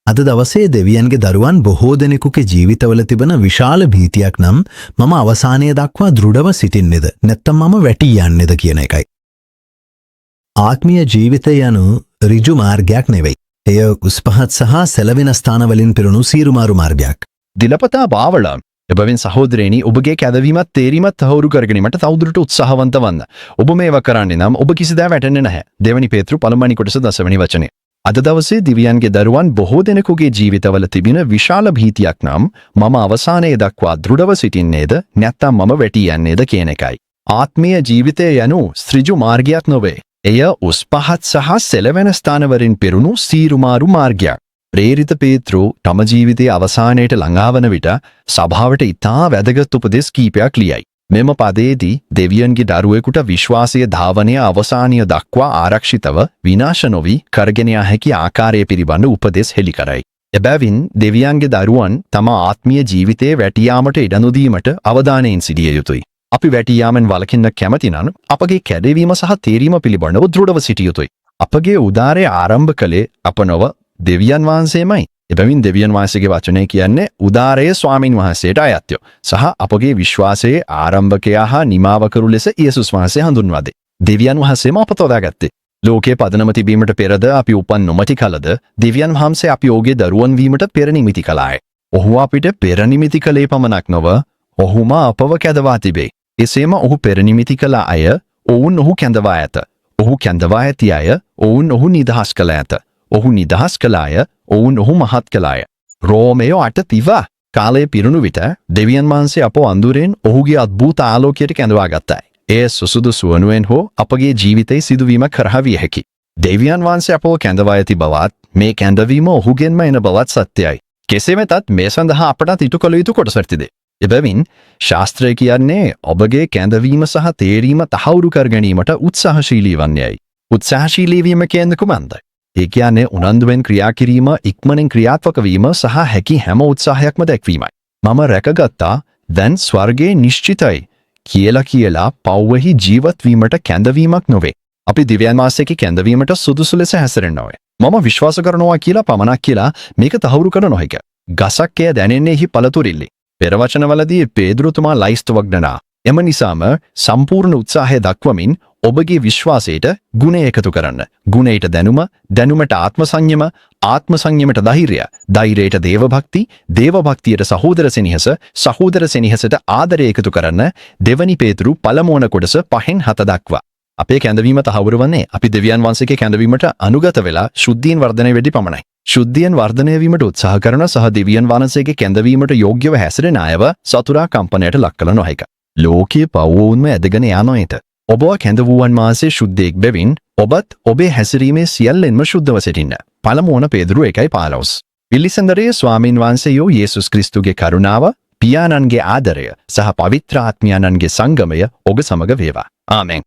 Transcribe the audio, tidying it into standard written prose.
අද දවසේ දෙවියන්ගේ දරුවන් බොහෝ දෙනෙකුගේ ජීවිතවල තිබෙන විශාල භීතියක් නම් මම අවසානය දක්වා දෘಢව සිටින්නේද නැත්නම් මම වැටී යන්නේද කියන එකයි. ආත්මීය ජීවිතය යනු ඍජු මාර්ගයක් නෙවෙයි. එය උස් පහත් සහ සෙලවෙන ස්ථානවලින් පිරුණු සීරුමාරු මාර්ගයක්. දිනපතා බාවල. එබැවින් සහෝදරයනි, ඔබගේ කැඳවීමත් තේරීමත් තහවුරු කරගැනීමට තවදුරටත් උත්සාහවන්ත වන්න. ඔබ මේවා කරන්නේ නම් ඔබ කිසිදා වැටෙන්නේ නැහැ. දෙවනි පේතරු පළමුවැනි කොටස 10 වෙනි වචනය. අද දවසේ දෙවියන්ගේ දරුවන් බොහෝ දෙනෙකුගේ ජීවිතවල තිබෙන විශාල භීතියක් නම් මම අවසානයේ දක්වා දෘಢව සිටින්නේද නැත්නම් මම වැටී යන්නේද කියන එකයි. ආත්මීය ජීවිතය යනු ඍජු මාර්ගයක් නොවේ. එය උස් පහත් සහ සෙලවෙන ස්ථානවලින් පිරුණු සීරුමාරු මාර්ගයක්. ප්‍රේරිත පේත්‍රු තම ජීවිතයේ අවසානයට ළඟා වන විට සභාවට ඉතා වැදගත් උපදෙස් කීපයක් ලියයි. මෙම පදයේදී දෙවියන්ගේ දරුවෙකුට විශ්වාසය ධාවනය අවසානය දක්වා ආරක්ෂිතව විනාශ නොවී කරගෙන යා හැකි ආකාරය පිළිබඳ උපදෙස් හෙළි කරයි. එබැවින් දෙවියන්ගේ දරුවන් තම ආත්මීය ජීවිතයේ වැටී යාමට ඉඩ නොදීමට අවධානයෙන් සිටිය යුතුයි. අපි වැටී යාමෙන් වළකින්න කැමති නම් අපගේ කැඳවීම සහ තේරීම පිළිබඳව දෘಢව සිටිය යුතුයි. අපගේ උද්ධාරය ආරම්භ කළේ අප නොව දෙවියන් වහන්සේමයි. එබැවින් දෙවියන් වහන්සේගේ වචනය කියන්නේ උද්ධාරය ස්වාමින් වහන්සේට අයත්ය. සහ අපගේ විශ්වාසයේ ආරම්භකයා හා නිමාවකරු ලෙස යේසුස් වහන්සේ හඳුන්වා දෙයි. දෙවියන් වහන්සේම අප තෝරාගත්තේ. ලෝකයේ පදනම තිබීමට පෙරද, අපි උපන් නොමැති කලද, දෙවියන් වහන්සේ අපි ඔහුගේ දරුවන් වීමට පෙර නිමිති කළාය. ඔහු අපිට පෙර නිමිති කළේ පමණක් නොව, ඔහුම අපව කැඳවා තිබේ. එසේම ඔහු පෙර නිමිති කළ අය, ඔවුන් ඔහු කැඳවා ඇත. ඔහු කැඳවා ඇති අය, ඔවුන් ඔහු නිදහස් කළ ඇත. ඔහු නිදහස් කළ අය, ඔවුන් ඔහු මහත් කළාය. රෝමයෝ 8:30. කාලය පිරුණු විට දෙවියන් වහන්සේ අප අඳුරෙන් ඔහුගේ අద్භූත ආලෝකයට කැඳවා ගත්තා. එය සුසුදුසු වනුවෙන් හෝ අපගේ ජීවිතයේ සිදුවීමක් කරහා විය හැකි. දෙවියන් වහන්සේ අපව කැඳවා ඇති බවත්, මේ කැඳවීම ඔහුගෙන්ම එන බවත් සත්‍යයි. කෙසේ වෙතත් මේ සඳහා අපට ඉටු කළ යුතු කොටසක් තිබේ. එබැවින් ශාස්ත්‍රය කියන්නේ ඔබගේ කැඳවීම සහ තේරීම තහවුරු කර ගැනීමට උත්සාහශීලී වන්නේයි. උත්සාහශීලී වීම කියන්නේ කුමක්ද? ඒ කියන්නේ උනන්දුවෙන් ක්‍රියා කිරීම, ඉක්මනින් ක්‍රියාත්මක වීම සහ හැකි හැම උත්සාහයක්ම දැක්වීමයි. මම රැකගත්තා, දැන් ස්වර්ගයේ නිශ්චිතයි කියලා කියලා පව්වෙහි ජීවත් වීමට කැඳවීමක් නොවේ. අපි දෙවියන් වහන්සේගේ කැඳවීමට සුදුසු ලෙස හැසිරෙන්න ඕනේ. මම විශ්වාස කරනවා කියලා පමණක් කියලා මේක තහවුරු කර නොහැක. ගසක් එය දැනෙන්නේ එහි පළතුරිලි. පෙරවචනවලදී පේදුරුතුමා ලයිස්තු වග්නනා. එම නිසාම සම්පූර්ණ උත්සාහය දක්වමින් ඔබගේ විශ්වාසයට ගුණය එකතු කරන්න. ගුණයට දැනුම, දැනුමට ආත්ම සංයම, ආත්ම සංයමයට ධෛර්යය, ධෛර්යයට දේවභක්ති, දේවභක්තියට සහෝදර සෙනෙහස, සහෝදර සෙනෙහසට ආදරය එකතු කරන්න. දෙවනි පේතුරු පළමුවන කොටස 5න් 7 දක්වා. අපේ කැඳවීම තහවුරු වන්නේ අපි දෙවියන් වහන්සේගේ කැඳවීමට අනුගත වෙලා ශුද්ධියෙන් වර්ධනය වෙද්දී පමණයි. ශුද්ධියෙන් වර්ධනය වීමට උත්සාහ කරන සහ දෙවියන් වහන්සේගේ කැඳවීමට යෝග්‍යව හැසිරෙන අයව සතුරා කම්පනයට ලක් කළ නොහැක. ලෝකයේ පව් ඔවුන්ව ඇදගෙන යා නොහැත. ඔබව කැඳවූවන් වහන්සේ ශුද්ධයෙක් බැවින් ඔබත් ඔබේ හැසිරීමේ සියල්ලෙන්ම ශුද්ධව සිටින්න. පළමුවන පේදුරු 1:15. පිළිසඳරේ ස්වාමින් වහන්සේ යෝ යේසුස් ක්‍රිස්තුගේ කරුණාව, පියාණන්ගේ ආදරය සහ පවිත්‍ර ආත්මයාණන්ගේ සංගමය ඔබ සමග වේවා. ආමෙන්.